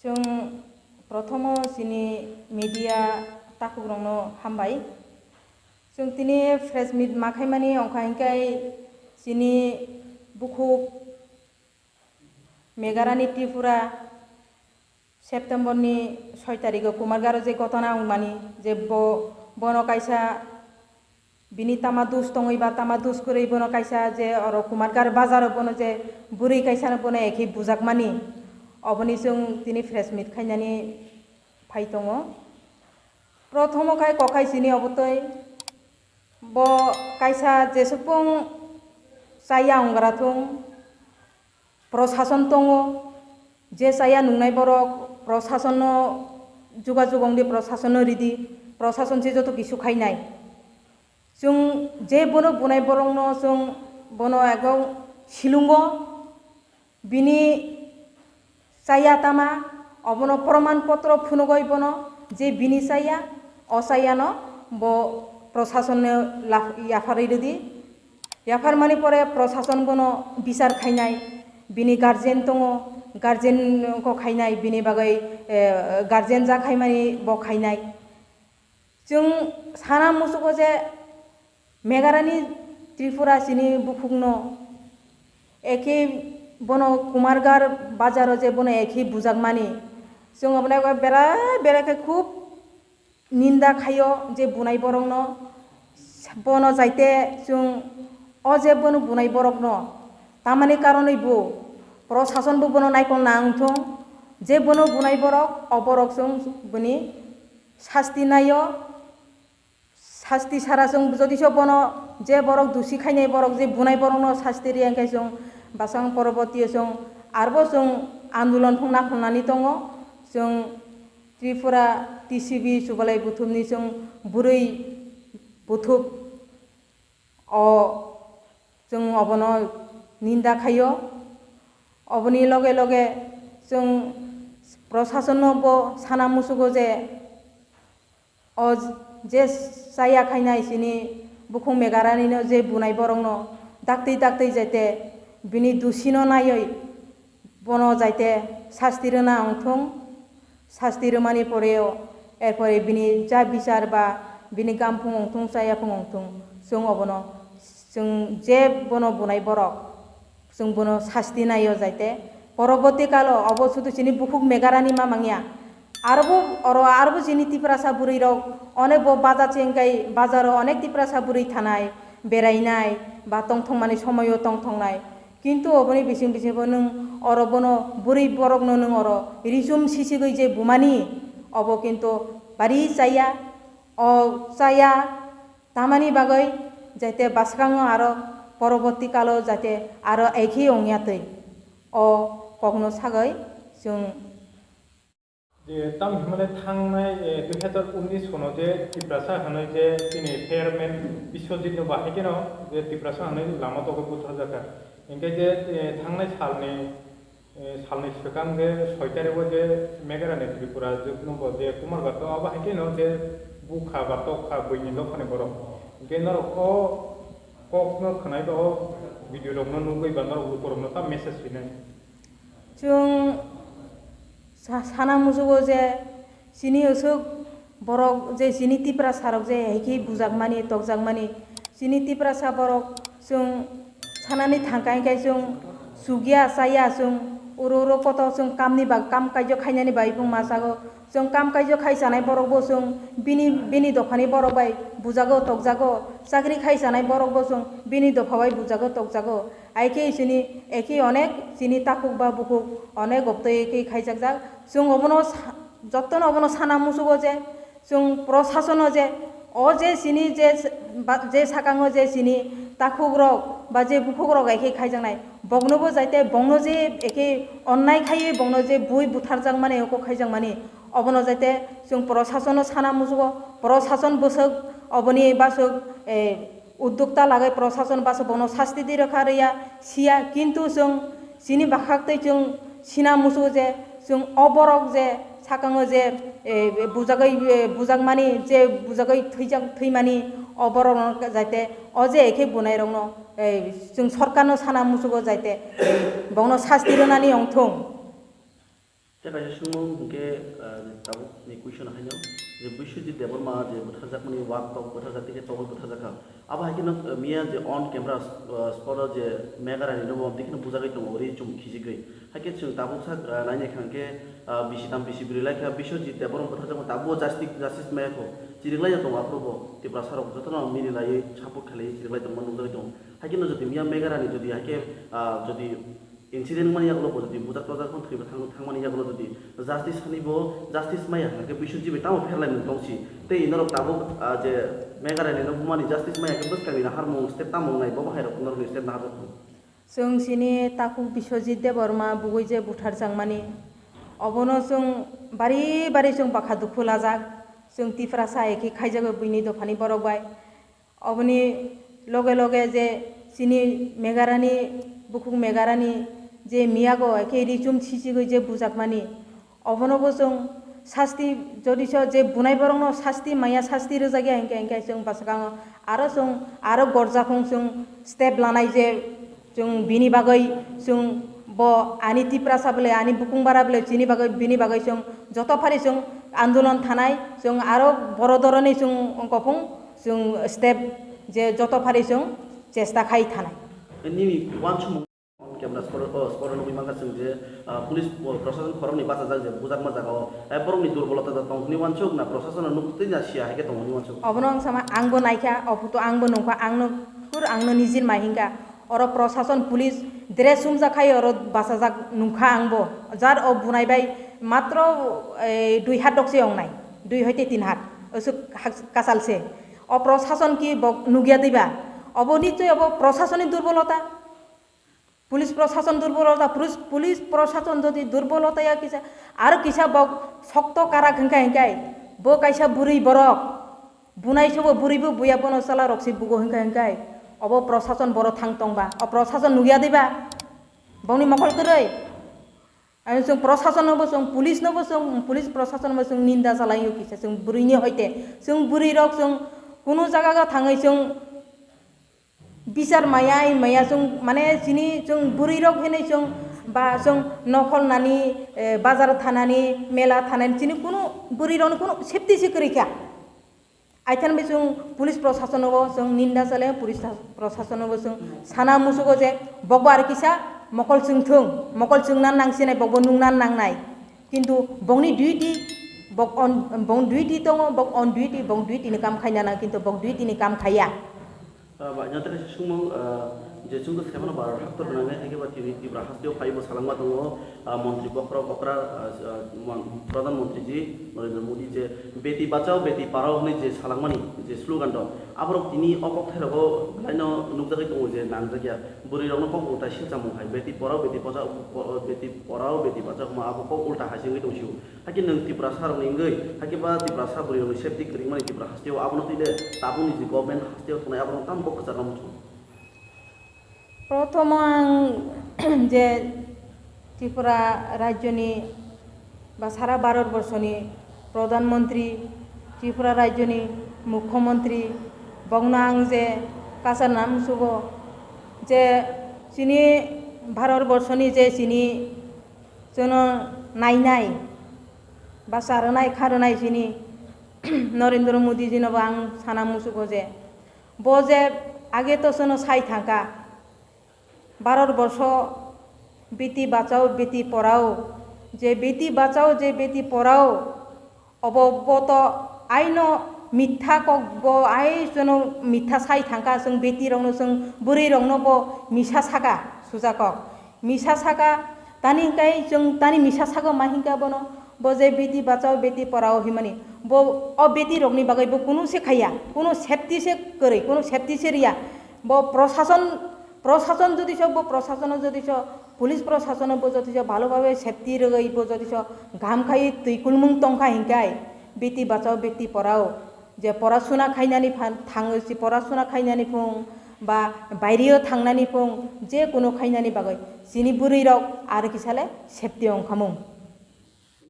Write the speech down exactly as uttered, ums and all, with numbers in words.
Chwng prothomo chini media takhukrokno hambai. Chwng tini press meet ma khaimani wngkha hinkhe chini bukhuk Megarani Tripura September ni soi tarigo Kumargaro je gotona wngmani je bo, bono kaisa bini tama dus tongwi ba tama dus kwrwi bono kaisa je oro Kumargar bazaro bono je bwrwi kaisano bono ekhi bujakmani, oboni chwng tini press meet khainani phai tongo. Prothomo khai kokhai sini obotwi bo kaisa jesukpung chaya wngra thung, prosason tongo, je chaya nungnai borok prosasonno jugajug wngdi, prosasonno ridi, prosason se joto kisu khainai. Chwng je bono bunai borokno chwng bono ego silungo bini chaya tama, obono proman potro phunugoi bono je bini chaya, o chayano bo prosasonno laf-, yapharwi rwdi. Yapharmani pore prosason bono bichar khainai, bini guardian tongo, guardian ko khainai, bini bagwi, eh, guardian ja khaimani bo khainai. Chwng sana muchugo je Megarani Tripura chini bukhukno ekhi bono Kumargar bazaro je bono ekhi bujakmani. Chwng obono eko bera bera khe khub ninda khaio je bunai borokno, bono jaite chwng o je bono bunai borokno tamani karonwi bo prosasonbo bono naikol nang thung, je bono bunai borok, o borok chwng bini sasti naio. Sasti sara chwng jodi se bono je borok dusi khainai borok je bunai borokno sasti riya hinkhe chwng bwsang porobotio chwng arbo chwng andolon phung nakhulnani tongo. Chwng Tripura T C B Chubalai Buthupni chwng bwrwi buthup o chwng obono ninda khaio. Oboni loge loge chwng prosasonno bo sana muchugo je o je chaya khainai chini bukhuk Megarani no je bunai borokno daktwi daktwi jaite bini dusino naiwi bono jaite sasti rwna wngthung, sasti rwmani poreo erpore bini ja bichar ba bini gamphung wngthung, chayaphung wngthung, chwng obono chwng je bono bunai borok, chwng bono sasti naio jaite. Poroboti kalo obo sudu chini bukhuk Megarani ma mangya. Arbo oro arbo chini Tiprasa bwrwi rok onek bo baja chengkai bazaro onek Tiprasa bwrwi thanai, berainai ba tongthokmani somoio tongthoknai. Kintu oboni bising bisingbo nwng oro bono bwrwi borokno nwng oro risum sisigwi je bumani obo kintu bari chaya, o chaya. Tamani bagwi jaite bwskango aro poroboti kalo jaite aro ekhi ongya twi o kokno sagwi chwng. Je tam hwnmale thangnai, eh, dui hazar unnish sono je Tiprasa hwnwi je chini chairman Biswajit no bahai kheno je Tiprasa hwnwi lama togwi butharjakha. Hinkhe je, eh, thangnai salni Eh, salni swkang je soi tarigo je Megarani Tripura jwkno bo je Kumarghat o abo hai kheno je bukha ba tokha buini lokhani borok. Hinkhe norok o kokno khwnai ba o video rokno nugwi ba norok lukurokno ta message rinai. Chwng sa-, sana muchugo je chini aswk borok je chini Tiprasa rok je hai khe bujakmani, tokjakmani, chini Tiprasa borok chwng sanani thangkha hinkhe chwng chukya chaya chwng uro uro koto chwng kamni bag-, kam kaijo khainani bagwi chwng ma sago. Chwng kam kaijo khai chanai borok bo chwng bini, bini dophani borok bai bujago, tokjago. Chakri khai chanai borok bo chwng bini dopha bai bujago, tokjago. Hai khe chini ekhi onek chini takhuk ba bukhuk onek gobtwi ekhi khaijakjak. Chwng obono sa-, Jottono obono sana muchugo je, chwng prosasono je, o je chini je, ba, je sakango je chini takhukrok ba je bukhukrok ekhe khaijaknai, boknobo jaite bongno je ekhe onnai khaiwi bongno je bui butharjakmani, oko khaijakmani, obono jaite chwng prosasono sana muchugo, prosason bwswk oboni baswk, eh, uddokta lagwi prosason basa bono sasti di rwkha rwya siya, kintu chwng chini bwkhak twi chwng sina muchugo je chwng o borok je sakango je, eh, bujagwi, eh, bujakmani je bujagwi thwijak, thwimani o borokno jaite o je ekhe bunairokno, eh, chwng sorkarno sana muchugo jaite, eh, bongno sasti rwnani wngthung. Tei kaisa swngmung hwnkhe, ah, tabukni question haino je Biswajit Debbarma je butharjakmani wak tok butharjak tei khe tokol butharjak kha. Abo hai kheno, ah, miya je on camera, ah, spot o je Megarani no bo tei kheno bujagwi tongo ri chum khijigwi. Hai khe chwng tabuk sak, ah, naina kha hwnkhe, ah, bisi tam bisi bwrwi lai kha Biswajit Debbarma butharjakma tabuk justice, justice maya kho. Chiriklai ya tongo aphuru bo Tiprasa rok jotono mili laiwi support khlaiwi chiriklai tongma nukjagwi tongo. Hai kheno jodi miya Megarani jodi hai khe, ah, jodi incident wngmani yagulo bo jodi bujak tojak wng thwiba thang-, thangmani yagulo jodi justice hani bo justice maya hwnkhe Biswajit bai tamo pherlaimung tongsi. Tei norok tabuk, ah, je Megarani no bumani justice maya khe bwskangni naharmung step tamo wngnai bo bahai rok norokni step naharjak. Chwng chini takhuk Biswajit Debbarma bugwi je butharjakmani, obono chwng bari bari chwng bakha dukhu lajak. Chwng Tiprasa hai khe khaijago bini dophani borok bai. Oboni loge loge je chini Megarani, bukhuk Megarani je miyago hai khe ri chum sichigwi je bujakmani, obono bo chwng sasti, jodi so je bunai borokno sasti maya, sasti rwjakya hinkhe, hinkhe chwng bwskango aro chwng aro gorjakhung chwng step lanai je chwng bini bagwi chwng bo ani Tiprasa bole, ani bukung bara bole, chini bagwi, bini bagwi chwng joto phari chwng andolon thanai, chwng aro boro doroni chwng wngkha phung chwng step je joto phari chwng chesta khai thanai. Nini uansukmung? Kemra sporo, o, sporo nugwi mankha chwng je, ah, police, o, prosason khoroknwi bachajak je bujakma jagao, eh, borokni durbolota da tong hwnwi uansuk na prosasono nuk twi na sia hai khe tong hwnwi uansuk? Obono wng sama, angbo naikha, o photo angbo nungkha, angno phur angno nijin mai hinkha. Oro prosason police dress sumjak khai oro bachajak nungkha angbo. Jar o bunai bai matro, eh, dui hat dokse ongnai, dui hoite tin hat, osuk hak-, kasalse. O prosason ki bo nugya diba? Obo nichoi obo prosasoni durbolota. Police prosason durbolota, police, police prosason jodi durbolota ya kisa, aro kisa bok sokto karak hingka hingkai, bo kaisa bwrwi borok, bunai sobo bwrwi bo buya bono chala rok se bugo hingka hingkai, obo prosason boro thang tongba, o prosason nugya diba? Bongni mokol kwrwi. Ani chwng prosason no bo chwng, police no bo chwng, police prosason no bo chwng ninda chalai o kisa, chwng bwrwi ni hoite, chwng bwrwi rok chwng kunu jaga ga thangwi chwng Bichar maya, ai maya, chwng, mane, chini chwng bwrwi rok hinwi chwng ba chwng nokhol nani, eh, bazar thanani, mela thanani, chini kunu bwrwi rokni kunu safety se kwrwi kha. Aithan bai chwng police prosason no bo chwng ninda chale, police prosason no bo chwng sana musugo je bokbo ar kisa mokol chwng thung, mokol chwngna nang sinai, bokbo nungna nangnai. Kintu bongni duty, bok on, bong duty tongo, bok on duty, bong duty ni kam khaina nang, kintu bok duty ni kam khaiya. Ah, ba, nyatari sumung, ah, je chwngno saimano ba haktor gwnangwi hai khe ba tini Tripura hasteo phaibo salangma tongo, ah, montri bokhorok okra, ah, ah, mon-, Pradhan Mantri ji Narendra Modi je Beti Bachao Beti Padhao hwnwi je salangmani je slogan dong, aborok tini o kokthairok o belaino nukjagwi tongo je nangjakya. Bwrwirokno kok ulta silchamung hai, Beti Padhao Beti Bachao, Beti Padhao Beti Bachao hwnma abo kok ulta hai se wngwi tong sio. Hakhe nwng Tiprasa rokni wngwi, hakhe ba Tiprasa bwrwi rokni safety kwrwngmani Tripura hasteo abono twi le tabukni je government hasteo tongnai abono tamo kok kwchakna muchung? Prothomo ang je Tripura rajyoni ba sara Bharat borshoni Pradhan Mantri, Tripura rajyoni Mukhyamantri, bokno ang je kasa nam sugo je chini Bharat borshoni je chini Chwngno nainai, bwsa rwnai, kha rwnai sini Narendra Modi jino bo ang sana musugo je, bo je age to chwngno sai thangkha, Bharat borsho Beti Bachao, Beti Padhao, je Beti Bachao, je Beti Padhao, Obo bo to aino mitha kok, bo ai chwngno mitha sai thangkha, chwng beti rokno, chwng bwrwi rokno bo misa saka, suja kok. Misa saka, tani hwnkhe chwng tani misa sago ma hinkha bono, bo je beti bachao, beti porao hinmani. Bo o beti rokni bagwi bo kunu se khaiya, kunu safety se kwrwi, kunu safety se riya. Bo prosason, prosason jodi so, bo prosasono jodi so, police prosasono bo jodi so bhalo bhabe safety rwgwi bo jodi so gaham khai twi kulmung tongkha hinkai, beti bachao, beti porao, je porasuna khainani phan-, thang-, si porasuna khainani phung ba baireo thangnani phung, je kuno khainani bagwi chini bwrwi rok ar kisale safety ongkhamung.